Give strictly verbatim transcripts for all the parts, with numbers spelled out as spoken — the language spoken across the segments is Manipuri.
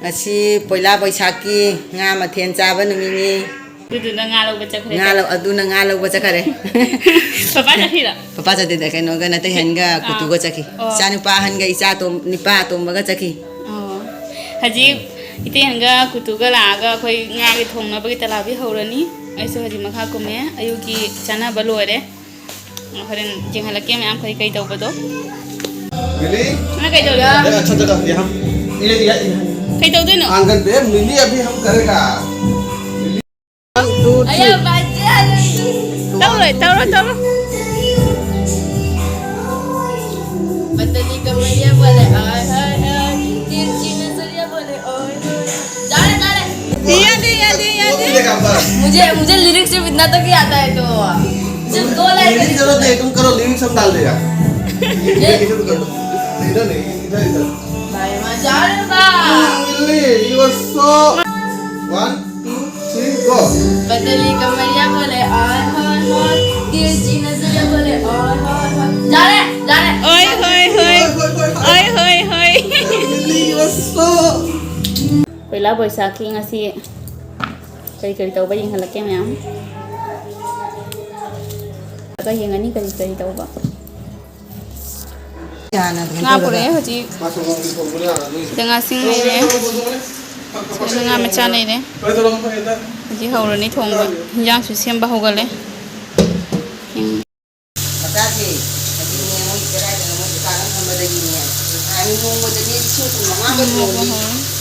ꯉꯁꯤ ꯄꯣꯏꯂꯥ ꯕꯣꯏꯁꯥꯈꯀꯤ ꯉꯥ ꯃꯊꯦꯜ ꯆꯥꯕ ꯅꯨꯃꯤꯠꯅꯤ꯫ ꯑꯗꯨꯗꯨꯅ ꯉꯥ ꯂꯧꯕ ꯆꯠꯈ꯭ꯔꯦ꯫ ꯉꯥ ꯂꯧ-, ꯑꯗꯨꯅ ꯉꯥ ꯂꯧꯕ ꯆꯠꯈꯔꯦ꯫ ꯄꯄꯥ ꯆꯠꯈ꯭ꯔꯤꯔꯣ? ꯄꯄꯥ ꯆꯠꯇꯦꯗ, ꯀꯩꯅꯣꯒ ꯅꯥꯇꯩꯍꯟꯒ ꯑꯥ꯫ ꯀꯨꯇꯨꯒ ꯆꯠꯈꯤ꯫ ꯑꯣ꯫ ꯏꯆꯥꯅꯨꯄꯥ ꯑꯍꯟꯒ ꯏꯆꯥ ꯑꯇꯣꯝ-, ꯅꯤꯄꯥ ꯑꯇꯣꯝꯕꯒ ꯆꯠꯈꯤ꯫ ꯑꯣ꯫ ꯍꯧꯖꯤꯛ ꯏꯇꯩꯍꯟꯒ ꯀꯨꯇꯨꯒ ꯂꯥꯛꯑꯒ ꯑꯩꯈꯣꯏ ꯉꯥꯒꯤ ꯊꯣꯡꯅꯕꯒꯤ ꯇꯂꯥꯕꯤ ꯍꯧꯔꯅꯤ꯫ ꯑꯩꯁꯨ ꯍꯧꯖꯤꯛ ꯃꯈꯥ ꯀꯨꯝꯃꯦ꯫ ꯑꯌꯨꯛꯀꯤ ꯆꯥꯅꯕ ꯂꯣꯏꯔꯦ꯫ ꯍꯣꯔꯦꯟ ꯌꯦꯡꯍꯜꯂꯛꯀꯦ ꯃꯌꯥꯝ ꯀꯔꯤ ꯀꯔꯤ ꯇꯧꯕꯗꯣ꯫ मिली? ꯅꯪ ꯀꯩꯗꯧꯔꯤꯕ? अरे, अच्छा जगह, यहाँ। ये, ये, ये। ꯀꯩ ꯇꯧꯗꯣꯏꯅꯣ? आंगन पे मिली अभी हम करेगा। One, two, three। ꯑꯌꯥ, ꯇꯧꯔꯣꯏ, ꯇꯧꯔꯣꯏ, ꯇꯧꯔꯣꯏ꯫ पतली कमरिया बोले, आय, हाय, हाय। तिरछी नजरिया बोले, ओए, ओए। जा रे, जा रे। ꯌꯥꯗꯦ, ꯌꯥꯗꯦ, ꯌꯥꯗꯦ꯫ वो भी लेगा बस। मुझे, मुझे लिरिक्स सिर्फ इतना तक ही आता है, तो सिर्फ दो लाइन। लिरिक्स जरूरत नहीं, तुम करो, लिरिक्स हम डाल देगा। ये इधर कर दो। इधर नहीं, इधर, इधर। भाई, मैं जा रहा हूँ। मिली, you are so। One, two, three, go। पतली कमरिया बोले, आय, हाय, हाय। तिरछी नजरिया बोले, आय, हाय, हाय। जा रे, जा रे। ओए होए होए। ओए होए होए। मिली, you are so। ꯄꯣꯏꯂꯥ ꯕꯣꯏꯁꯥꯈꯀꯤ ꯉꯁꯤ ꯀꯔꯤ ꯀꯔꯤ ꯇꯧꯕ ꯌꯦꯡꯍꯜꯂꯛꯀꯦ ꯃꯌꯥꯝ꯫ ꯑꯗꯨꯒ ꯌꯦꯡꯉꯅꯤ ꯀꯔꯤ ꯀꯔꯤ ꯇꯧꯕ꯫ ꯉꯥ ꯄꯨꯔꯛꯑꯦ ꯍꯧꯖꯤꯛ꯫ ꯁꯤꯗ ꯉꯥꯁꯤꯡ ꯂꯩꯔꯦ꯫ ꯁꯤꯗꯅ ꯉꯥ ꯃꯆꯥ ꯂꯩꯔꯦ꯫ ꯍꯧꯖꯤꯛ ꯍꯧꯔꯅꯤ ꯊꯣꯡꯕ꯫ ꯍꯤꯟꯖꯥꯡꯁꯨ ꯁꯦꯝꯕ ꯍꯧꯒꯠꯂꯦ꯫ ꯎꯝ꯫ ꯃꯆꯥꯁꯦ, ꯍꯧꯖꯤꯛꯅꯦ ꯃꯣꯏ ꯀꯗꯥꯏꯗꯅꯣ ꯃꯣꯏ ꯗꯨꯀꯥꯟ ꯑꯃ ꯐꯝꯕꯗꯒꯤꯅꯦ, ꯄꯩꯁꯥꯅꯤ ꯅꯣꯡꯃꯗꯅꯦ ꯂꯤꯁꯤꯡ ꯀꯨꯟ ꯃꯉꯥ ꯎꯝ, ꯀꯨꯟ ꯍꯣꯏ, ꯍꯣꯏ꯫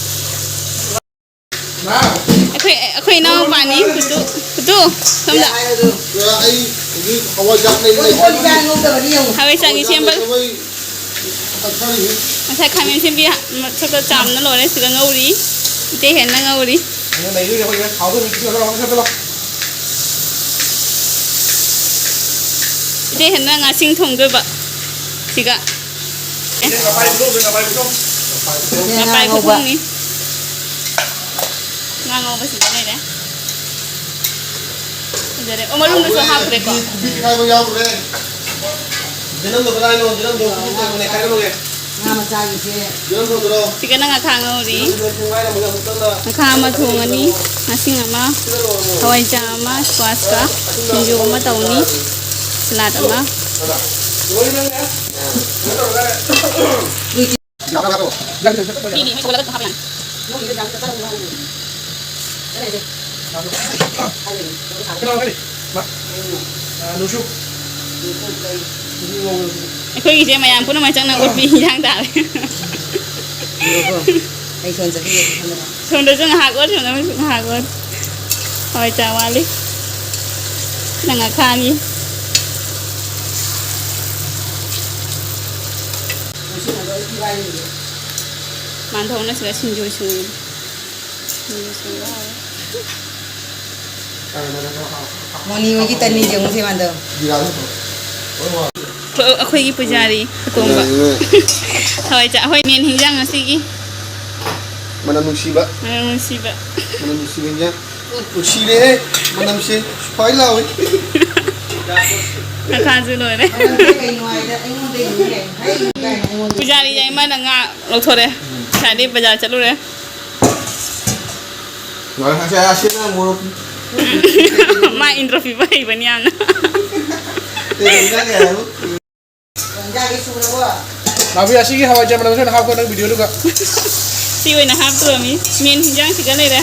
ꯑꯩꯈꯣꯏ, ꯑꯩꯈꯣꯏ ꯏꯅꯥꯎꯄꯥꯅꯤ, ꯄꯨꯇꯨ, ꯄꯨꯇꯨ, ꯁꯣꯝꯗ꯫ ꯑꯩ ꯍꯧꯖꯤꯛ ꯍꯋꯥꯏꯖꯥꯛ ꯂꯩꯔꯤ꯫ ꯍꯋꯥꯏ ꯆꯥꯡꯒꯤ ꯁꯦꯝꯕ꯫ ꯉꯁꯥꯏ ꯈꯥꯃꯦꯟ ꯁꯦꯝꯕꯤ ꯃꯊꯛꯇ ꯆꯥꯝꯅ ꯂꯣꯏꯔꯦ, ꯁꯤꯗ ꯉꯧꯔꯤ꯫ ꯏꯇꯩ ꯍꯦꯟꯅ ꯉꯧꯔꯤ꯫ ꯏꯇꯩ ꯍꯦꯟꯅ ꯉꯥꯁꯤꯡ ꯊꯣꯡꯗꯣꯏꯕ꯫ ꯁꯤꯒ꯫ ꯉꯄꯥꯏ ꯄꯨꯊꯣꯛ, ꯉꯄꯥꯏ ꯄꯨꯊꯣꯛ꯫ ꯉꯄꯥꯏ ꯈꯨꯊꯣꯡꯅꯤ꯫ ꯉꯥ ꯉꯧꯕꯁꯤꯗ ꯂꯩꯔꯦ꯫ ꯐꯖꯔꯦ꯫ ꯑꯣ, ꯃꯔꯨꯝꯗꯨꯁꯨ ꯍꯥꯞꯈ꯭ꯔꯦꯀꯣ꯫ ꯀꯣꯕꯤ, ꯀꯣꯕꯤ ꯀꯥꯏꯕ ꯌꯥꯎꯈ꯭ꯔꯦ꯫ ꯖꯅꯝꯗꯣ ꯀꯗꯥꯏꯅꯣ? ꯖꯅꯝꯗꯣ ꯀꯣꯕꯤ ꯀꯥꯏꯕꯅꯦ, ꯀꯥꯏꯔꯝꯃꯒꯦ꯫ ꯉꯥ ꯃꯆꯥꯒꯤꯁꯦ꯫ ꯁꯤꯒꯅ ꯉꯥꯈꯥ ꯉꯧꯔꯤ꯫ ꯉꯥꯈꯥ ꯑꯃ ꯊꯣꯡꯉꯅꯤ, ꯉꯥꯁꯤꯡ ꯑꯃ, ꯍꯋꯥꯏꯖꯥꯔ ꯑꯃ, squash ꯀ ꯁꯤꯡꯖꯨ ꯑꯃ ꯇꯧꯅꯤ, salad ꯑꯃ꯫ ꯃꯤꯗꯤ ꯃꯩ ꯊꯣꯛꯂꯒ ꯑꯗꯨꯝ ꯍꯥꯞꯄ ꯌꯥꯅꯤ꯫ ꯑꯩꯈꯣꯏꯒꯤꯁꯦ ꯃꯌꯥꯝ ꯄꯨꯝꯅꯃꯛ ꯆꯪꯅ ꯑꯣꯠꯄꯤ ꯏꯟꯖꯥꯡ ꯇꯥꯔꯦ꯫ ꯑꯩ ꯁꯣꯝ ꯆꯠꯄꯤꯒꯦ, ꯁꯣꯝꯗ꯫ ꯁꯣꯝꯗꯁꯨ ꯉꯥꯏꯍꯥꯛ ꯑꯣꯠ, ꯁꯣꯝꯗꯁꯨ ꯉꯥꯏꯍꯥꯛ ꯑꯣꯠ꯫ ꯍꯋꯥꯏ ꯆꯥ ꯋꯥꯠꯂꯤ꯫ ꯅꯪ ꯉꯥꯈꯥꯅꯤ꯫ ꯃꯥꯟꯊꯧꯅ ꯁꯤꯗ ꯁꯤꯡꯖꯨ ꯁꯨꯔꯤ꯫ ꯁꯤꯡꯖꯨ ꯁꯨꯕ ꯍꯧꯔꯦ꯫ ꯃꯣꯅꯤ ꯍꯣꯏꯒꯤ ꯇꯟꯅꯤ ꯌꯦꯡꯉꯨꯁꯦ, ꯃꯥꯟꯗꯧ꯫ ꯑꯩꯈꯣꯏꯒꯤ ꯄꯨꯖꯥꯔꯤ ꯑꯇꯣꯝꯕ꯫ ꯍꯋꯥꯏ ꯆꯥ-, ꯑꯩꯈꯣꯏ main ꯍꯤꯟꯖꯥꯡ ꯉꯁꯤꯒꯤ꯫ ꯃꯅꯝ ꯅꯨꯡꯁꯤꯕ꯫ ꯃꯅꯝ ꯅꯨꯡꯁꯤꯕ꯫ ꯃꯅꯝ ꯅꯨꯡꯁꯤꯕ ꯍꯤꯟꯖꯥꯡ꯫ ꯅꯨꯡꯁꯤꯔꯦꯍꯦ, ꯃꯅꯝꯁꯦ ꯁ꯭ꯋꯥꯏ ꯂꯥꯎꯏ꯫ ꯉꯥꯈꯥꯁꯨ ꯂꯣꯏꯔꯦ꯫ ꯃꯅꯝꯁꯦ ꯀꯩꯅꯣ ꯍꯥꯏꯗ ꯑꯩꯉꯣꯟꯗ ꯌꯦꯡꯉꯦ꯫ ꯍꯩ ꯀꯥꯏꯅ ꯑꯩꯉꯣꯟꯗ꯫ ꯄꯨꯖꯥꯔꯤ ꯌꯥꯏꯃꯅ ꯉꯥ ꯂꯧꯊꯣꯔꯛꯑꯦ꯫ ꯉꯁꯥꯏꯗꯩ ꯕꯖꯥꯔ ꯆꯠꯂꯨꯔꯦ꯫ ꯂꯣꯏꯔꯦ, ꯑꯁꯤ, ꯑꯁꯤꯅ ꯃꯣꯔꯣꯛ꯫ ꯃꯥ intro ꯄꯤꯕ ꯍꯩꯕꯅꯤ ꯌꯥꯝꯅ꯫ ꯀꯩ ꯏꯟꯖꯥꯡ ꯀꯩ ꯍꯥꯏꯕ? ꯅꯥꯕꯤ, ꯑꯁꯤꯒꯤ ꯍꯋꯥꯏꯖꯥꯔ ꯃꯅꯝꯁꯦ ꯑꯣꯏꯅ ꯍꯥꯞꯈꯣ ꯅꯪ video ꯗꯨꯒ꯫ ꯁꯤ ꯑꯣꯏꯅ ꯍꯥꯞꯇꯣꯔꯝꯃꯤ꯫ Main ꯍꯤꯟꯖꯥꯡꯁꯤꯒ ꯂꯩꯔꯦ꯫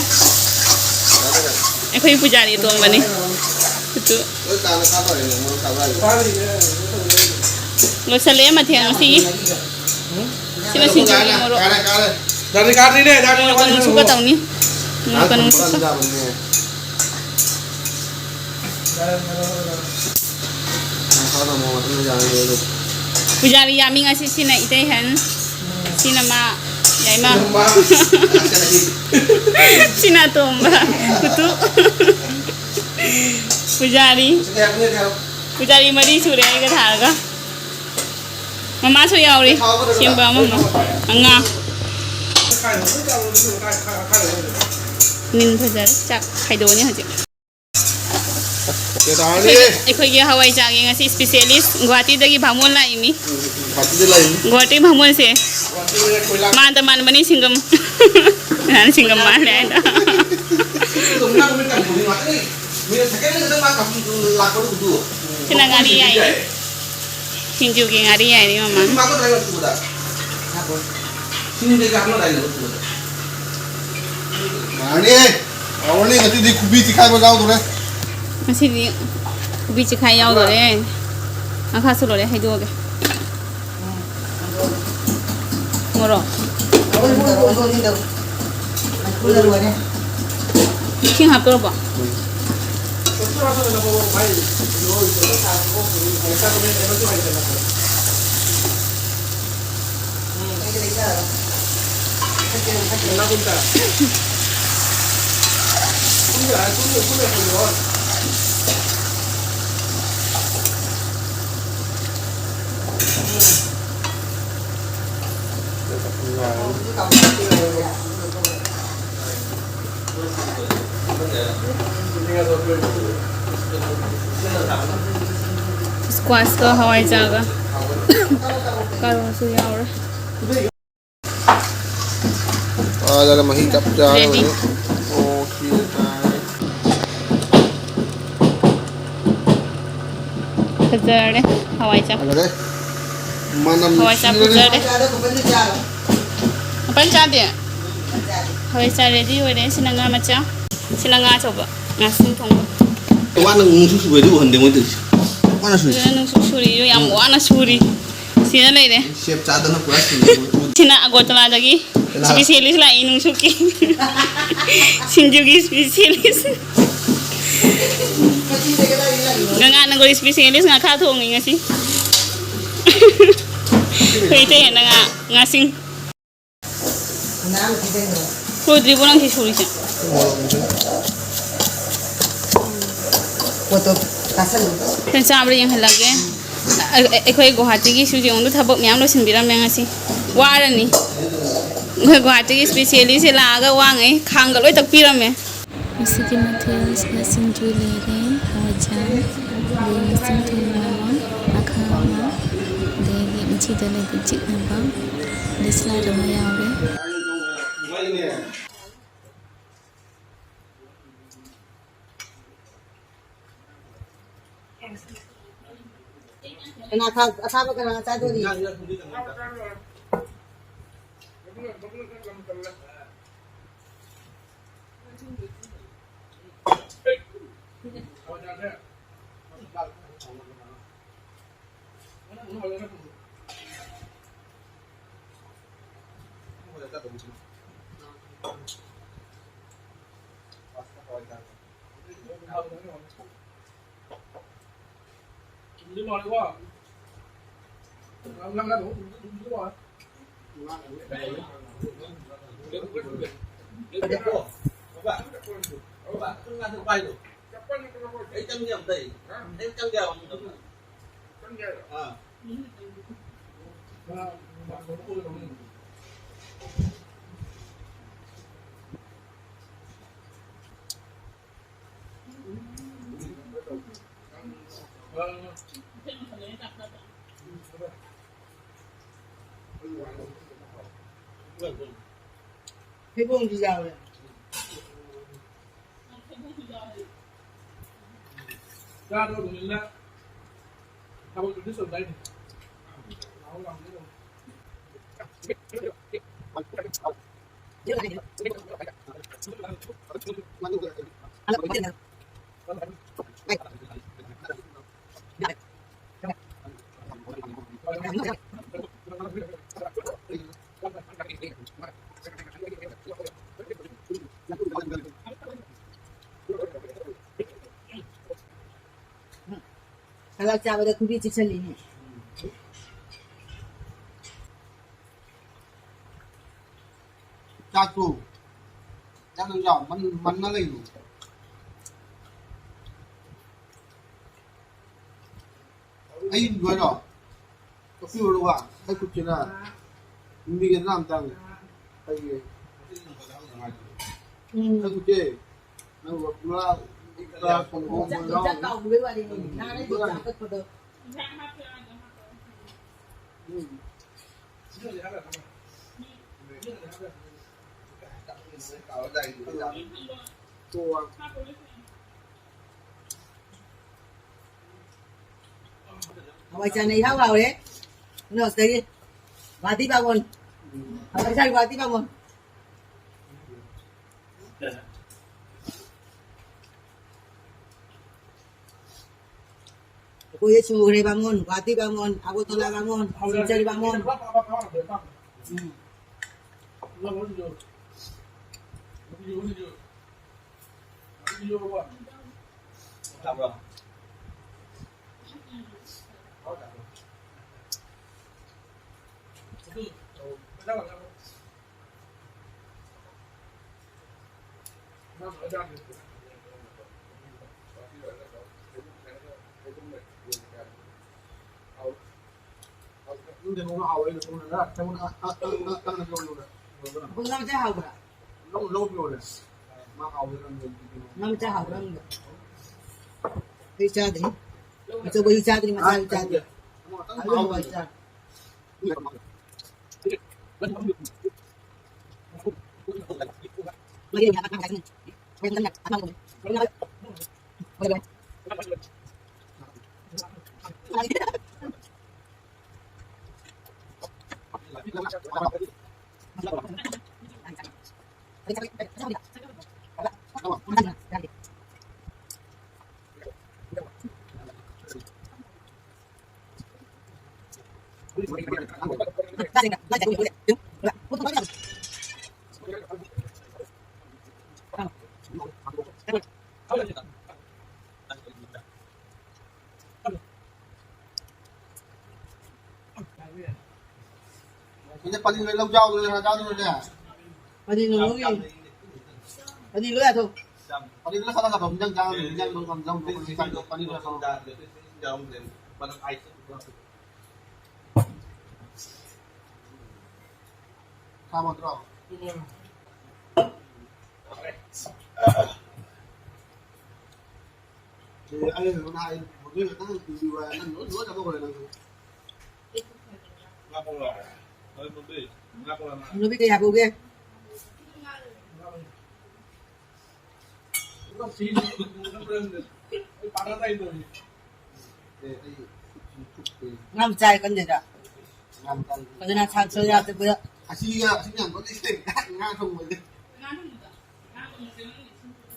ꯑꯩꯈꯣꯏ ꯄꯨꯖꯥꯔꯤ ꯑꯇꯣꯝꯕꯅꯤ꯫ ꯎꯇꯨ꯫ ꯂꯣꯏꯁꯜꯂꯛꯑꯦ ꯃꯊꯦꯜ ꯉꯁꯤꯒꯤ꯫ ꯁꯤꯅ ꯁꯤꯡꯖꯨꯒꯤ ꯃꯣꯔꯣꯛ꯫ ꯀꯥꯔꯦ, ꯀꯥꯔꯦ꯫ ꯗꯥꯗꯤ ꯀꯥꯗ꯭ꯔꯤꯅꯦ, ꯗꯥꯗꯤ ꯃꯣꯔꯣꯛ ꯀꯩꯅꯣꯁꯨ ꯀꯥꯗ꯭ꯔꯤꯅꯦ꯫ ꯀꯇꯧꯅꯤ꯫ ꯃꯣꯔꯣꯛ ꯀꯩꯅꯣꯁꯨ꯫ ꯄꯨꯖꯥꯔꯤ ꯌꯥꯝꯃꯤ ꯉꯁꯤ꯫ ꯁꯤꯅ ꯏꯇꯩꯍꯟ, ꯁꯤꯅ ꯃꯥ, ꯌꯥꯏꯃ꯫ ꯁꯤꯅ ꯑꯇꯣꯝꯕ, ꯀꯨꯇꯨ꯫ ꯄꯨꯖꯥꯔꯤ꯫ ꯄꯨꯖꯥꯔꯤ ꯃꯔꯤ ꯁꯨꯔꯦ ꯑꯩꯒ ꯊꯥꯔꯒ꯫ ꯃꯃꯥꯁꯨ ꯌꯥꯎꯔꯤ꯫ ꯁꯦꯝꯕ ꯑꯃꯃꯝ꯫ ꯃꯉꯥ꯫ ꯅꯤꯟ ꯐꯖꯔꯦ꯫ ꯆꯥꯛ ꯈꯥꯏꯗꯣꯛꯑꯅꯤ ꯍꯧꯖꯤꯛ꯫ ꯀꯦꯗꯥꯔꯅꯤ꯫ ꯑꯩꯈꯣꯏꯒꯤ, ꯑꯩꯈꯣꯏꯒꯤ ꯍꯋꯥꯏꯖꯥꯔꯒꯤ ꯉꯁꯤ specialist ꯒꯨꯍꯥꯇꯤꯗꯒꯤ ꯚꯥꯃꯣꯟ ꯂꯥꯛꯏꯃꯤ꯫ ꯒꯨꯍꯥꯇꯤꯗ ꯂꯩ꯫ ꯒꯨꯍꯥꯇꯤ ꯚꯥꯃꯣꯟꯁꯦ꯫ ꯒꯨꯍꯥꯇꯤꯗ ꯀꯣꯏꯂꯥ꯫ ꯃꯥꯟꯗ ꯃꯥꯟꯕꯅꯤ ꯁꯤꯡꯒꯝ꯫ ꯅꯍꯥꯟ ꯁꯤꯡꯒꯝ ꯃꯥꯜꯂꯦ ꯍꯥꯏꯗꯣ꯫ ꯑꯗꯨꯝ ꯅꯪ ꯃꯤ ꯀꯔꯤ ꯇꯧꯅꯤꯡꯉꯣ? ꯑꯩ ꯃꯤꯅ second ꯈꯛꯇꯪ ꯃꯥ ꯀꯥꯞꯄꯤ ꯂꯥꯛꯄꯗꯨ ꯎꯗꯨ꯫ ꯁꯤꯅ ꯉꯥꯔꯤ ꯌꯥꯏ꯫ ꯁꯤꯡꯖꯨꯒꯤ ꯉꯥꯔꯤ ꯌꯥꯏꯔꯤ ꯃꯃꯥ꯫ ꯁꯤꯡ ꯃꯥꯀꯣ ꯇ꯭ꯔꯥꯏ ꯇꯧꯕꯗ꯫ ꯁꯤꯡ ꯀꯩꯀꯥ ꯍꯥꯞꯅ ꯇ꯭ꯔꯥꯏ ꯇꯧꯕꯗ꯫ ꯌꯥꯔꯅꯤ꯫ ꯍꯥꯎꯔꯅꯤ꯫ ꯉꯁꯤꯗꯤ ꯈꯨꯕꯤ ꯆꯤꯈꯥꯏꯕ ꯌꯥꯎꯗꯣꯔꯦ꯫ ꯉꯁꯤꯗꯤ ꯈꯨꯕꯤ ꯆꯤꯈꯥꯏ ꯌꯥꯎꯗꯣꯔꯦ꯫ ꯃꯈꯥꯁꯨ ꯂꯣꯏꯔꯦ ꯍꯩꯗꯣꯛꯑꯒꯦ꯫ ꯃꯣꯔꯣꯛ꯫ ꯏꯁꯤꯡ ꯍꯥꯞꯇꯣꯔꯕꯣ? Squash ꯀ ꯍꯋꯥꯏꯖꯥꯔꯒ ꯀꯥꯔꯣꯠꯁꯨ ꯌꯥꯎꯔꯦ꯫ ꯐꯖꯅ ꯃꯍꯤ ꯆꯞ ꯆꯥꯔꯕꯅꯤ꯫ Ready꯫ ꯑꯣ, ꯁꯤ ꯇꯥꯔꯦ꯫ ꯐꯖꯔꯦ ꯍꯋꯥꯏꯖꯥꯔ꯫ ꯐꯖꯔꯦ꯫ ꯃꯅꯝ ꯍꯋꯥꯏꯖꯥꯔ ꯅꯨꯡꯁꯤꯔꯅꯤ꯫ ꯐꯖꯔꯦ꯫ ꯃꯄꯜ ꯆꯥꯗꯦ꯫ ꯍꯋꯥꯏꯖꯥꯔ ready ꯑꯣꯏꯔꯦ꯫ ꯁꯤꯅ ꯉꯥ ꯃꯆꯥ, ꯁꯤꯅ ꯉꯥ ꯑꯆꯧꯕ, ꯉꯥꯁꯤꯡ ꯊꯣꯡꯕ꯫ ꯋꯥꯅ ꯅꯨꯡꯁꯨ ꯁꯨꯕꯗꯤ ꯎꯍꯟꯗꯦ ꯃꯣꯏ ꯇꯧꯔꯤꯁꯦ꯫ ꯋꯥꯅ ꯁꯨꯔꯤ꯫ ꯑꯗꯨꯅ ꯅꯨꯡꯁꯨ ꯁꯨꯔꯤꯁꯨ ꯌꯥꯝ ꯎꯝ꯫ ꯋꯥꯅ ꯁꯨꯔꯤ꯫ ꯁꯤꯅ ꯂꯩꯔꯦ꯫ ꯁꯦꯞ ꯆꯥꯗꯅ ꯄꯨꯔꯥ ꯁꯤꯅ ꯁꯤꯅ ꯑꯒꯣꯔꯇꯂꯥꯗꯒꯤ ꯀꯅꯥ? Specialist ꯂꯥꯛꯏ ꯅꯨꯡꯁꯨꯛꯀꯤ꯫ ꯁꯤꯡꯖꯨꯒꯤ specialist꯫ ꯒꯪꯒꯥꯅꯒꯔ specialist ꯉꯥꯈꯥ ꯊꯣꯡꯉꯤ ꯉꯁꯤ꯫ ꯑꯩꯈꯣꯏ ꯏꯇꯩ ꯍꯦꯟꯅ ꯉꯥ, ꯉꯥꯁꯤꯡ꯫ ꯂꯣꯏꯗ꯭ꯔꯤꯕꯣ ꯅꯪ ꯁꯤ ꯁꯨꯔꯤꯁꯦ? ꯄꯣꯠꯇꯣ ꯇꯥꯁꯜꯂꯨ꯫ ꯁꯤꯅ ꯆꯥꯕ꯭ꯔꯥ ꯌꯦꯡꯍꯜꯂꯒꯦ꯫ ꯑ-, ꯑ-, ꯑꯩꯈꯣꯏ ꯒꯨꯋꯥꯍꯥꯇꯤꯒꯤ ꯁꯨꯖꯤꯌꯣꯡꯗꯣ ꯊꯕꯛ ꯃꯌꯥꯝ ꯂꯣꯏꯁꯤꯟꯕꯤꯔꯝꯃꯦ ꯉꯁꯤ꯫ ꯋꯥꯔꯅꯤ꯫ ꯑꯩꯈꯣꯏ ꯒꯨꯋꯥꯍꯥꯇꯤꯒꯤ specialist ꯁꯦ ꯂꯥꯛꯑꯒ ꯋꯥꯉꯩ ꯈꯥꯡꯒ ꯂꯣꯏ ꯇꯛꯄꯤꯔꯝꯃꯦ꯫ ꯉꯁꯤꯒꯤ ꯃꯊꯦꯜꯁꯤꯗ ꯁꯤꯡꯖꯨ ꯂꯩꯔꯦ, ꯆꯥꯏ꯫ ꯑꯗꯒꯤ ꯆꯤꯡ ꯊꯣꯡ ꯃꯌꯥꯝ, ꯑꯈꯥꯕ, ꯑꯗꯒꯤ ꯃꯆꯤꯗ ꯂꯩꯕ ꯆꯤꯛꯅꯕ, ꯑꯗꯩ ꯁꯂꯥꯗ ꯑꯃ ꯌꯥꯎꯔꯦ꯫ ꯀꯅꯥ ꯑꯈꯥ-, ꯑꯈꯥꯕ ꯀꯅꯥ ꯆꯥꯗꯣꯔꯤ? ꯊꯩꯕꯣꯡꯁꯨ ꯌꯥꯎꯔꯦ꯫ ꯆꯥꯗꯧꯕꯅꯤꯅ ꯊꯕꯛꯇꯨꯗꯤ ꯁꯨꯝ ꯂꯩ꯫ ꯁꯂꯥꯗ ꯆꯥꯕꯗ ꯈꯨꯕꯤ ꯆꯤꯛꯁꯜꯂꯤꯅꯦ꯫ ꯆꯥꯛꯇꯨ, ꯆꯥꯛ ꯌꯥꯝ ꯆꯥꯎ, ꯃꯟ-, ꯃꯟꯅ ꯂꯩꯅꯨ꯫ ꯑꯩ ꯂꯣꯏꯔꯣ? ꯀꯛꯄꯤꯔꯨꯔꯣ ꯋꯥ? ꯑꯩ ꯈꯨꯠꯁꯤꯅ ꯎꯝꯕꯤꯒꯦꯗꯅ ꯑꯝꯇꯪ꯫ ꯑꯩꯒꯤ ꯎꯝ꯫ ꯑꯩ ꯈꯨꯠꯁꯦ ꯅꯪ ꯄꯨꯔꯥ ꯌꯣꯡꯆꯥꯛ, ꯌꯣꯡꯆꯥꯛ ꯀꯥꯎꯕꯒꯤ ꯋꯥꯔꯤꯅꯤ꯫ ꯅꯍꯥꯟ ꯑꯩ ꯌꯣꯡꯆꯥꯛ ꯀꯛꯄꯗꯣ꯫ ꯍꯋꯥꯏ ꯆꯅꯥ ꯏꯍꯥꯎ ꯍꯥꯎꯔꯦ꯫ ꯀꯩꯅꯣ, ꯁꯤꯗꯒꯤ ꯒꯨꯍꯥꯇꯤ ꯕꯥꯃꯣꯟ꯫ ꯍꯋꯥꯏ ꯆꯅꯥ ꯒꯨꯍꯥꯇꯤ ꯕꯥꯃꯣꯟ꯫ ꯑꯩꯈꯣꯏꯗ ꯁꯨꯈ꯭ꯔꯦ ꯕꯥꯃꯣꯟ, ꯒꯨꯍꯥꯇꯤ ꯕꯥꯃꯣꯟ, ꯑꯒꯣꯔꯇꯂꯥ ꯕꯥꯃꯣꯟ, ꯁꯤꯜꯆꯔ ꯕꯥꯃꯣꯟ꯫ ꯎꯝ꯫ ꯇꯥꯕ꯭ꯔꯣ? ꯉꯥ ꯃꯆꯥ ꯍꯥꯎꯕ꯭ꯔꯥ? ꯉꯥ ꯃꯆꯥ ꯍꯥꯎꯕ꯭ꯔꯥ ꯍꯪꯕ? ꯑꯩ ꯆꯥꯗ꯭ꯔꯤ꯫ ꯑꯆꯧꯕꯗꯤ ꯆꯥꯗ꯭ꯔꯤ, ꯃꯆꯥꯗꯤ ꯆꯥꯗ꯭ꯔꯤ꯫ ꯑꯗꯨ ꯍꯋꯥꯏ ꯆꯥ꯫ ꯁꯤꯗ ꯄꯅꯤꯔ ꯂꯧ ꯆꯥꯎꯗ꯭ꯔꯣ, ꯅꯍꯥꯟ ꯆꯥꯗ꯭ꯔꯣꯅꯦ? ꯄꯅꯤꯔ ꯂꯧꯒꯦ꯫ ꯄꯅꯤꯔ ꯂꯧ ꯌꯥꯗ꯭ꯔꯣ? ꯄꯅꯤꯔ ꯂꯧ ꯆꯥꯗ꯭ꯔꯣ? ꯏꯟꯖꯥꯡ ꯆꯥꯗ꯭ꯔꯣ? ꯏꯟꯖꯥꯡ ꯂꯧ ꯆꯥꯗ꯭ꯔꯣ? ꯄꯅꯤꯔ ꯂꯧ ꯆꯥꯗ꯭ꯔꯣ? ꯁꯥ ꯃꯟꯇ꯭ꯔꯣ? ꯑꯩꯅ ꯅꯉꯣꯟꯗ ꯍꯥꯏ, ꯃꯗꯨꯒꯤ ꯃꯇꯥꯡꯗ ꯄꯤꯕꯤꯌꯨ ꯍꯥꯏ, ꯅꯪ ꯂꯣꯏ, ꯂꯣꯏ ꯆꯥꯊꯣꯛꯈ꯭ꯔꯦ ꯅꯪꯁꯨ꯫ ꯉꯥ ꯄꯧꯔꯥ꯫ ꯍꯣꯏ, ꯃꯗꯨꯏ꯫ ꯉꯥ ꯄꯧꯔꯥ ꯃꯥ꯫ ꯅꯨꯄꯤ ꯀꯌꯥ ꯄꯨꯒꯦ? ꯉꯥ ꯆꯥꯏ ꯀꯟꯗꯦꯗ꯫ ꯉꯥ ꯆꯥꯏ꯫ ꯑꯗꯨꯅ ꯁꯥꯛꯁꯨ ꯌꯥꯗꯕꯗ꯫ ꯑꯁꯤꯒ, ꯑꯁꯤꯒ ꯌꯥꯝ ꯀꯟꯅ ꯏꯁꯩ ꯉꯥ ꯊꯣꯡꯕꯁꯦ꯫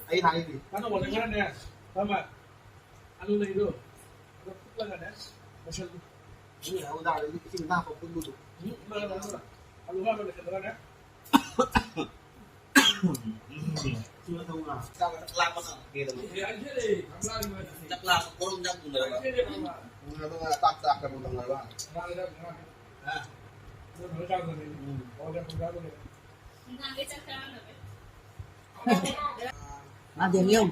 ꯑꯩꯅ ꯍꯥꯏꯗꯤ꯫ ꯉꯥ ꯊꯣꯡꯕꯁꯦ ꯈꯔꯅꯦ꯫ ꯐꯝꯃ꯫ ꯑꯂꯨ ꯂꯩꯗꯣ, ꯑꯗꯣ ꯐꯨꯠꯂꯒꯅꯦ, ꯃꯁꯜꯗꯣ꯫ ꯎꯝ, ꯑꯂꯨ ꯍꯥꯞꯄ ꯐꯨꯠꯂꯨꯗꯣ꯫ ꯎꯝ, ꯐꯨꯠꯂꯒ, ꯑꯂꯨ ꯍꯥꯞꯄ ꯂꯣꯏꯁꯜꯂꯒꯅꯦ꯫ ꯆꯥꯛ ꯂꯥꯝꯕ ꯈꯪꯗꯦꯗ꯫ ꯑꯦ, ꯑꯩ ꯁꯤꯗ ꯂꯩ, ꯌꯥꯝ ꯂꯥꯡꯉꯤ ꯃꯥꯗꯤ꯫ ꯆꯥꯛ ꯂꯥꯝꯕ ꯀꯣꯔꯣꯝ ꯆꯥꯛ ꯄꯨꯅꯔꯒ꯫ ꯑꯩ ꯁꯤꯗ ꯂꯩ, ꯃꯥ꯫ ꯎꯝ, ꯑꯗꯨꯒ ꯆꯥꯛ ꯆꯥꯛ ꯀꯩꯅꯣ ꯇꯧꯅꯔꯒ꯫ ꯂꯥꯡꯉꯦꯗ, ꯂꯥꯡꯉꯦ꯫ ꯍꯥ? ꯑꯗꯨ ꯂꯣꯏ ꯆꯥꯛ ꯆꯥꯅꯩ꯫ ꯎꯝ꯫ ꯑꯣ, ꯆꯥꯛ ꯆꯥꯅꯩ꯫ ꯅꯨꯡꯗꯥꯡꯒꯤ ꯆꯥꯛ ꯆꯥꯅꯕ꯫ ꯃꯥ ꯗꯦꯅꯤꯌꯦꯜ꯫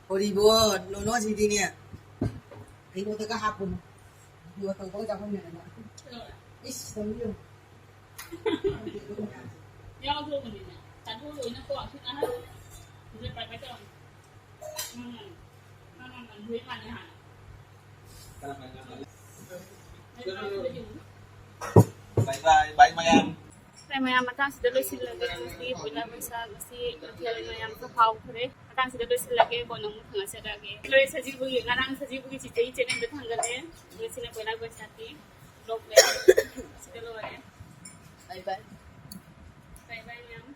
ꯍꯣꯔꯤꯕꯣ, ꯅꯣꯅꯣ ꯁꯤꯗꯤꯅꯦ꯫ ꯑꯩꯉꯣꯟꯗꯒ ꯍꯥꯞꯄꯨꯅꯨ꯫ ꯚꯤꯗꯤꯑꯣ ꯇꯧꯕꯒ ꯆꯥꯐꯝ ꯃꯌꯥꯝꯗ꯫ ꯏꯁ, ꯇꯧꯕꯤꯌꯨ꯫ ꯌꯥꯎꯗ꯭ꯔꯕꯅꯤꯅ꯫ ꯆꯥꯊꯣꯛ ꯂꯣꯏꯅꯀꯣ, ꯁꯤ ꯑꯍꯟ꯫ ꯁꯤꯗ ꯄꯥꯏ ꯄꯥꯏ ꯇꯧꯔꯝꯃꯤ꯫ ꯎꯝ꯫ ꯎꯝ, ꯎꯝ, ꯎꯝ, ꯂꯣꯏ ꯃꯥꯟꯅꯩ ꯍꯥꯟꯅ꯫ ꯀꯅꯥ ꯀꯅꯥ ꯉꯥꯡꯅꯔꯤ? ꯕꯥꯏ ꯕꯥꯏ, ꯕꯥꯏ ꯃꯌꯥꯝ꯫ ꯕꯥꯏ ꯃꯌꯥꯝ, ꯃꯇꯥꯡꯁꯤꯗ ꯂꯣꯏꯁꯤꯜꯂꯒꯦ꯫ ꯉꯁꯤ ꯄꯣꯏꯂꯥ ꯕꯩꯁꯥꯈ, ꯉꯁꯤ ꯃꯊꯦꯜ ꯃꯌꯥꯝꯁꯨ ꯍꯥꯎꯈ꯭ꯔꯦ꯫ ꯃꯇꯥꯡꯁꯤꯗ ꯂꯣꯏꯁꯤꯜꯂꯒꯦ, ꯀꯣꯟꯅ ꯑꯃꯨꯛ ꯊꯦꯡꯅꯖꯔꯛꯑꯒꯦ꯫ ꯂꯣꯏꯔꯦ, ꯁꯖꯤꯕꯨꯒꯤ, ꯉꯔꯥꯡ ꯁꯖꯤꯕꯨꯒꯤ ꯆꯤꯆꯦꯒꯤ ꯆꯦꯅꯦꯜꯗ ꯊꯥꯡꯒꯠꯂꯦ꯫ ꯉꯁꯤꯅ ꯄꯣꯏꯂꯥ ꯕꯩꯁꯥꯈꯤ ꯕ꯭ꯂꯣꯒ ꯂꯩ꯫ ꯁꯤꯗ ꯂꯣꯏꯔꯦ꯫ ꯕꯥꯏ ꯕꯥꯏ꯫ ꯕꯥꯏ ꯕꯥꯏ ꯃꯌꯥꯝ꯫